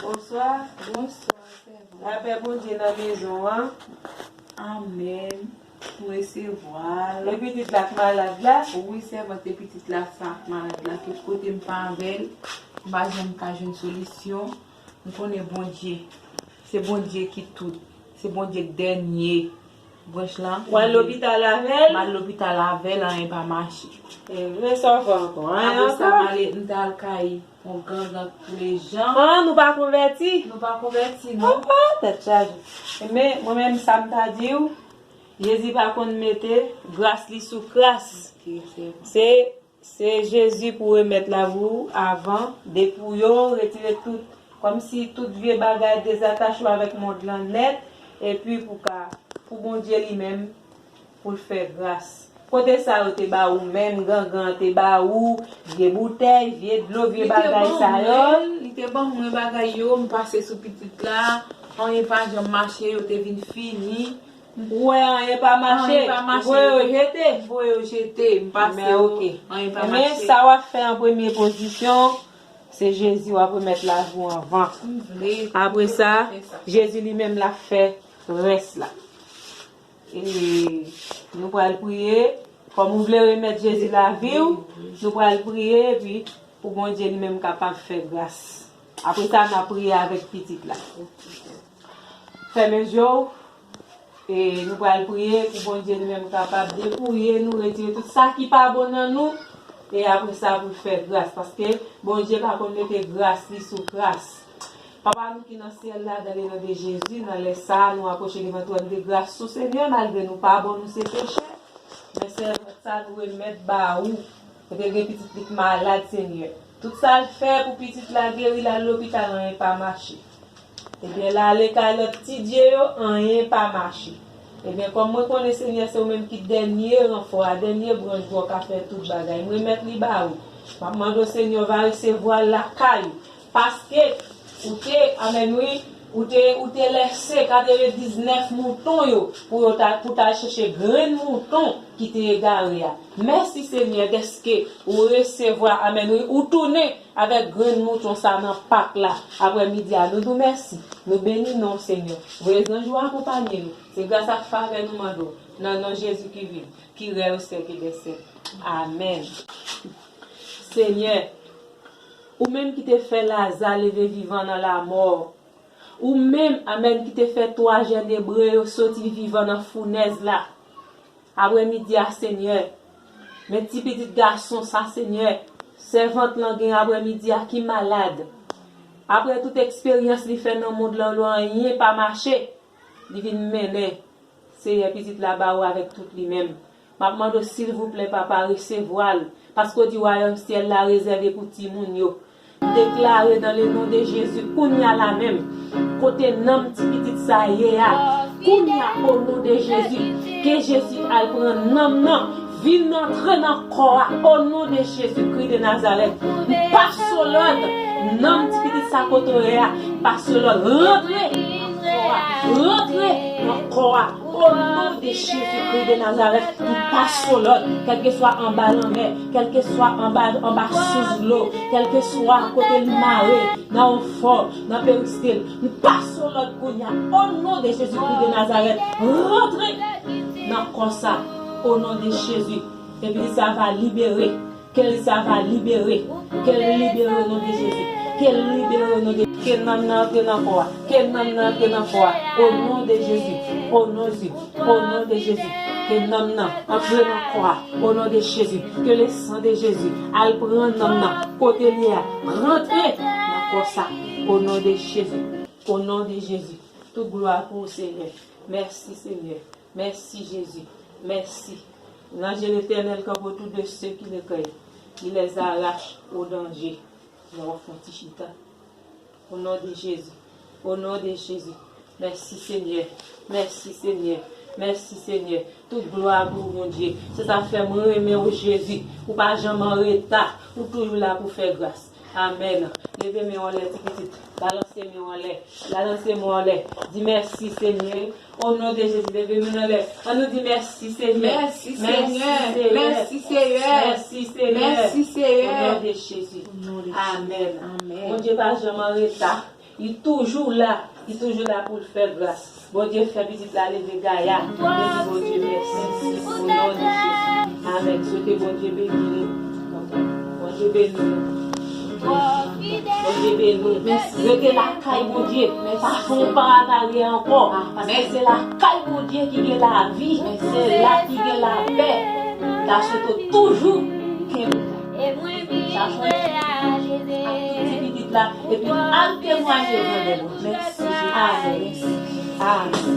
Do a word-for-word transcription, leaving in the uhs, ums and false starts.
Bonswa. Bonswa, sèvant. Lapè Bondye nan mezon an. Amèn. Ou resevwa l. E pitit la k malad la? Wi, sèvant, e pitit la sa k malad la. Tout kote m pa avè l, m pa janm ka jwenn solisyon. M konnen Bondye, se Bondye ki tout. Se Bondye k dènye branch lan. W al lopital avè l? M al lopital avè l, anyen pa mache. Ebyen, sa w fè ankò? Anyen ankò? Apre sa, m ale, m t al kay yon gangan k rele Jan. Ah, nou pa konvèti? Nou pa konvèti, non. Oh, oh, tèt chaje. Men, mwen menm, sa m ta di w, Jezi pa konn mete gras li sou kras. Ok, se bon. Se Se Jezi pou remèt la pou ou avan, depi w yo retire tout, kòmsi tout vye bagay dezatache w avèk mond lan nèt, epi pou ka, pou Bondye li menm, pou l fè gras. Kote sa yo te ba ou menm, gangan an te ba ou, vye boutèy, vye dlo, vye bagay sa yo? Li te ban mwen, li te ban mwen bagay yo, m pase sou pitit la, anyen pa janm mache, yo te vin fini. Ou wè anyen pa mache, anyen pa mache, ou voye yo jete. M voye yo jete, m pase yo, anyen pa mache. Men, ok. Ebyen, sa w ap fè an premye pozisyon, se Jezi w ap remèt lavi w anvan. M vle. Apre sa, Jezi li menm l ap fè rès la. E nou pral priye. Kòm ou vle remèt Jezi lavi w, nou pral priye, epi pou Bondye li menm kapab fè gras. Apre sa, n ap priye avèk pitit la. Fèmen je w. E nou pral priye pou Bondye li menm kapab depouye nou, retire tout sa ki pa bon nan nou. E apre sa, pou l fè gras, paske Bondye pa konn mete gras li sou kras. Papa nou ki nan syèl la, dan le non de Jezi, nan lè sa a, nou apwoche devan twòn de gras ou, Senyè, malgre nou pa bon, nou se pechè. Men sèvant sa nou remèt ba ou. Kote l gen pitit li k malad, Senyè. Tout sa l fè pou pitit la geri, l al lopital, anyen pa mache. Ebyen, l ale kay lòt ti dye yo, anyen pa mache. Ebyen, kòm mwen konnen, Senyè, se ou menm ki dènye ranfò a, dènye branch bò ka fè tout bagay. M remèt li ba ou. M ap mande w, Senyè, w va resevwa l lakay ou. Paske ou te, amèn wi, ou te, ou te lèse katrevendiznèf mouton yo pou yo ta, pou ta al chèche grenn mouton ki te egare a. Mèsi, Senyè, dèske ou resevwa, amèn wi, ou tounen avèk grenn mouton sa nan pak la. Aprè midi a, nou di w mèsi. Nou beni non w, Senyè. Voye zanj ou akonpanye nou. Se gras ak favè nou mande w. Nan non Jezi ki viv, ki rèy o syèk e dè syèk. Amèn. Senyè, ou menm ki te fè Laza leve vivan nan lamò, ou menm, amèn, ki te fè twa jèn ebre yo soti vivan nan founèz la. Aprè midi a, Senyè, men ti pitit gason sa, Senyè, sèvant lan gen aprè midi a ki malad. Aprè tout eksperyans li fè nan mond lan, lè anyen pa mache, li vin mennen Seyè pitit la ba ou avèk tout li menm. M ap mande w, silvouplè, Papa, resevwa l, paske w di wayòm syèl la rezève pou timoun yo. M deklare dans le nom de Jésus, kounye a la menm, kote nanm ti pitit sa ye a, kounye a, o non de Jezi, ke Jezi al pran nanm nan, vin antre nan kò a, o non de Jezi Kris de Nazarèt. M pase w lòd, nanm ti pitit sa kote w ye a, m pase w lòd, rantre nan kò a, rantre nan kò a. O non de Jezi Kris de Nazarèt, m pase w lòd, kèlkeswa anba lanmè, kèlkeswa anba, anba sous dlo, kèlkeswa kote l mare, nan yon fò, nan peristil, m pase w lòd kounye a. O non de Jezi Kris de Nazarèt, rantre nan kò sa, o non de Jezi. Epi sa va libere. Ke l sa va libere. Ke l libere o non de Jezi. Ke l libere o non de, ke nanm nan antre nan kò a. Ke nanm nan antre nan kò a. O non de Jezi. O non Jezi. O non de Jezi. Ke nanm nan antre nan kò a. O non de Jezi. Ke le san de Jezi al pran nanm nan. Kote l ye a. Rantre nan kò sa. O non de Jezi. O non de Jezi. Tout glwa pou ou, Senyè. Mèsi, Senyè. Mèsi, Jezi. Mèsi. L'ange de l'Éternel kanpe autour de ceux qui le craignent. Il les arrache au danger. Mwen wè fon ti chita. O non de Jezi. O non de Jezi. Mèsi, Senyè. Mèsi, Senyè. Mèsi, Senyè. Tout glwa pou ou, Bondye. Se sa k fè mwen renmen w, Jezi. Ou pa janm an reta. Ou toujou la pou fè gras. Amèn. Leve men w anlè, ti pitit. Balanse men w anlè. Balanse men w anlè. Di mèsi, Senyè. O non de Jezi, leve men w anlè. Ann nou di mèsi, Senyè. Mèsi, Senyè. Mèsi, Senyè. Mèsi, Senyè. Mèsi, Senyè. O non de Jezi. O non de Jezi. Amèn. Amèn. Bondye pa janm an reta. Li toujou la. Li toujou la pou l fè gras. Bondye fè pitit la leve gaya. Nou di Bondye mèsi. O non de Jezi. Amèn. Swete Bondye beni nou. Bondye beni nou. Bondye beni nou. Rete lakay Bondye. Pa fè yon pa an aryè ankò. Paske se lakay Bondye ki gen lavi. Se la ki gen lapè. N ta swete w toujou kenbe. Sa fè ak tout ti pitit la. Epi al temwaye grandè Bondye. Amèn. Amèn.